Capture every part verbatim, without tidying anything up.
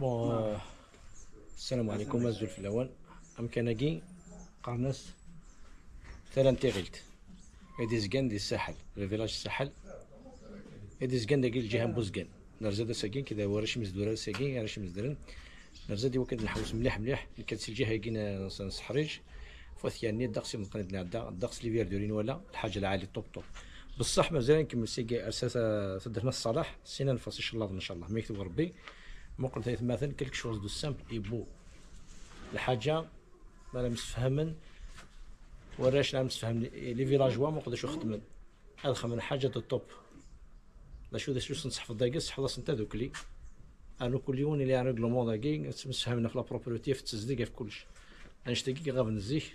Bon, euh, السلام عليكم, azul fell-awen. Amkan-agi qqaren-as Tala n Tiɣilt, i d-izgan di Saḥel, le village Saḥel, i d-izgan dagi lǧiha n Buzgan. Nerza-d ass-agi, kida warrac imezdur ass-agi, arrac imezdren. Nerza-d i wakken ad nḥewwes mliḥ mliḥ, nekka-d si lǧiha-agi n, n, n Seḥriǧ. Fat yani, ddeqs imeqqen i d-nɛedda, ddeqs les verdures i nwala, lḥaǧa lɛali, top top. Bessaḥ mazal ad nkemmel seg ar s-, taddart n At Ṣalaḥ, syin ad neffeɣ s icellaḍen, ncallah, ma yekteb Rebbi. Muqlet ay atmaten, quelque chose de simple et beau. Lḥaǧa, ma ara msefhamen warrac, neɣ msefhamen les villageois, muqel d acu xeddmen. Ad xedmen ḥaǧa de top. D acu, d acu s-nseḥfeḍ dagi, sseḥfeḍ-asen tadukli. Rnu kul yiwen ili règlement dagi, ttemsefhamen ɣef la propriété, ɣef tezdeg, ɣef kullec. Annect-agi i iɣaben zik,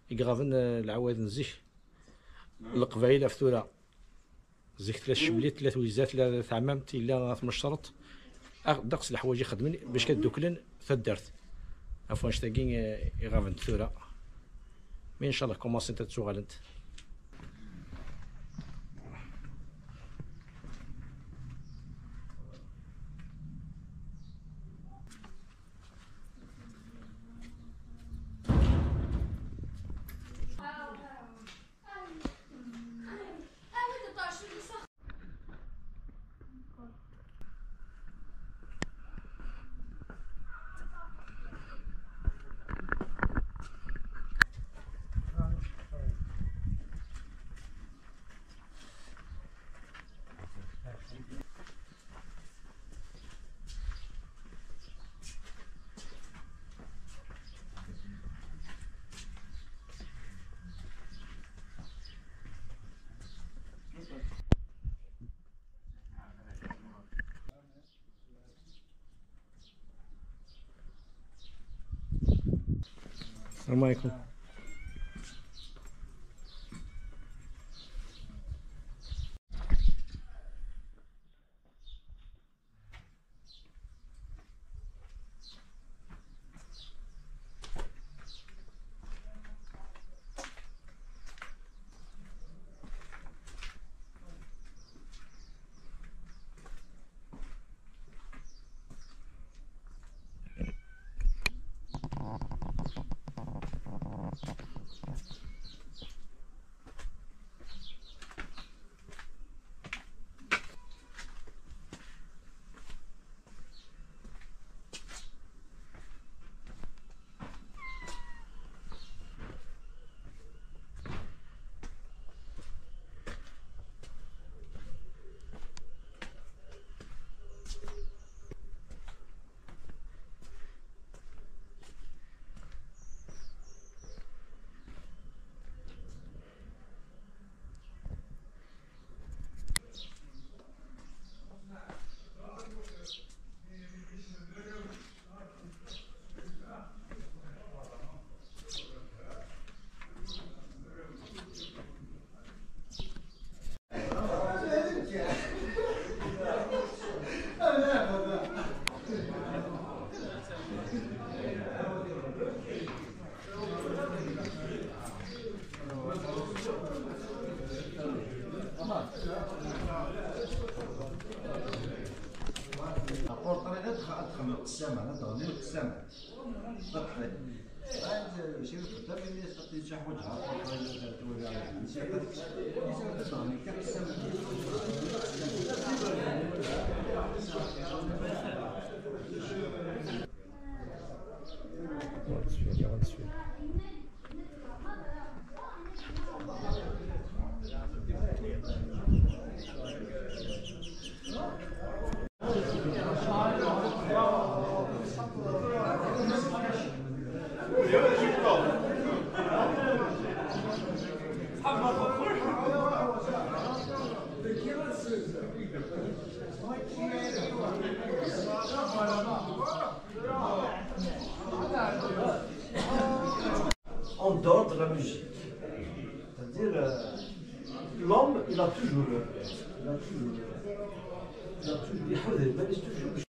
i iɣaben, eh, lɛawad n zik. Leqbayel ɣef tura. Zik tella tcemlit, tella twizat, tella taɛmamt, tella tmecreḍt. Aɣ-, ddeqs leḥwayeǧ i xedmen bac ad dduklen taddart. Ɣef wannect-agi, eh, iɣaben tura. Mi ncallah kumansent ad ttuɣalent. السلام عليكم. Aportray ad tx-, ad txemmel qessama, ad tɣelli qessama. Ad txedm. Ad, eh, ciri txeddem, imi ad tettḥuǧ aportray, ad twali. En dehors de la musique. C'est-à-dire, euh, l'homme, il a toujours, il a toujours, il a toujours, il a toujours,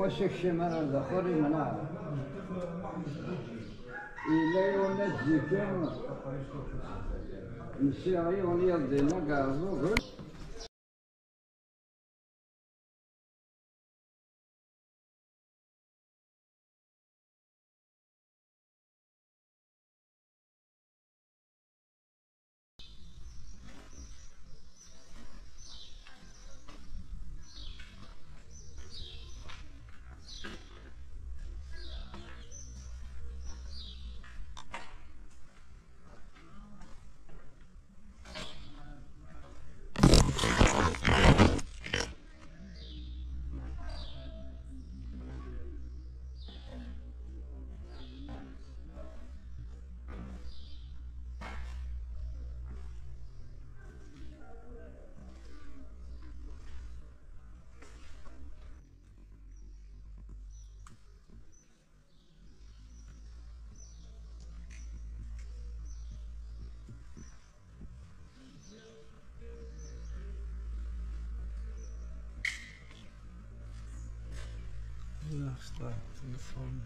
Ur s-ikcim ara daxel, imneɛ. Yella yiwen ad d-yeffi, nsiɣ yiwen yiḍ dinna deg Iɛeẓẓugen.